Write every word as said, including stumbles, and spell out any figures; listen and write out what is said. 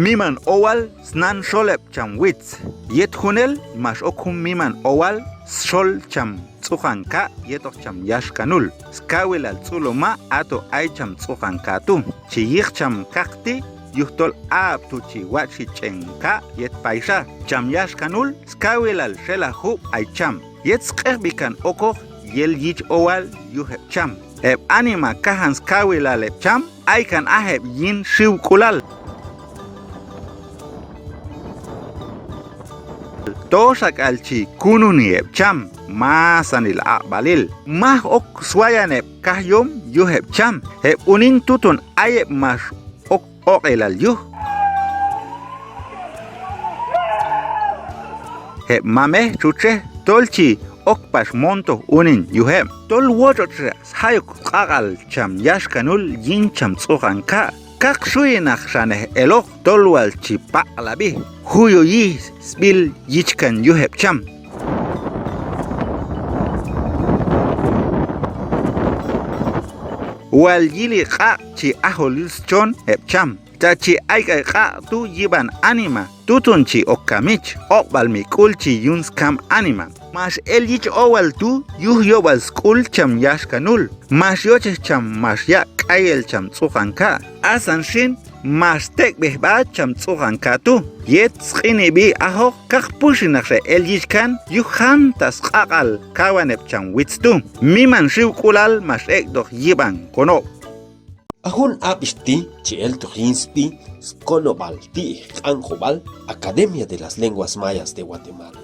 Miman owal snan xol heb' cham witz. Yet junel max ok jun miman owal xol cham Tz'ujan Ka' yetoq cham Yaxkanul. Skawilal Tz'uluma' ato ay cham Tz'ujan Ka' tu'. Chi yiq cham kaqti' yujtol a ab' tu' chi watx'ji ch'en ka' yet payxa. Cham Yaxkanul skawilal Xelajub' ay cham. Yet sq'ejb'i kan okoq yel yich owal yuj heb' cham. Heb' anima kajan skawilal heb' cham aykan aj heb' yin xiwk'ulal. Toxak'al chi kununi heb' cham masanil aq'b'alil. Maj ok swayan heb' kajyom yuj heb' cham. Heb' unin tutun ay heb' max ok oq'ilal yuj heb' mamej txutxej tol chi ok pax montoj unin yuj heb'. Tol wotx'otx'xa sjay ok sq'aq'al cham Yaxkanul yin cham Tz'ujan Ka'. Kaq xuyinaq xanej eloq tol wal chi paq'lab'i, juyoyi sb'il yichkan yuj heb' cham. Wal yili q'aq' chi ajol yul schon heb' cham. Ta chi ayk'ay q'aq' tu' yib'an anima, tutun chi ok kamich, oq'b'al mi k'ul chi yun skam anima. Max el yich owal tu' yuj yob'al sk'ul cham Yaxkanul. Max yochej cham max yaq' k'ayel cham Tz'ujan Ka'. Asan xin max tek'b'ej sb'a cham Tz'ujan Ka' tu'. Yet sq'inib'i ajoq, kaq puxinaqxa el yichkan yuj jantaq sq'aq'al kawan heb' cham witz tu'. Miman xiwk'ulal max ek'toq yib'an konob'. A jun ab'ix ti' chi eltoq yin sb'i skonob'al ti'ej Q'anjob'al, Academia de las Lenguas Mayas de Guatemala.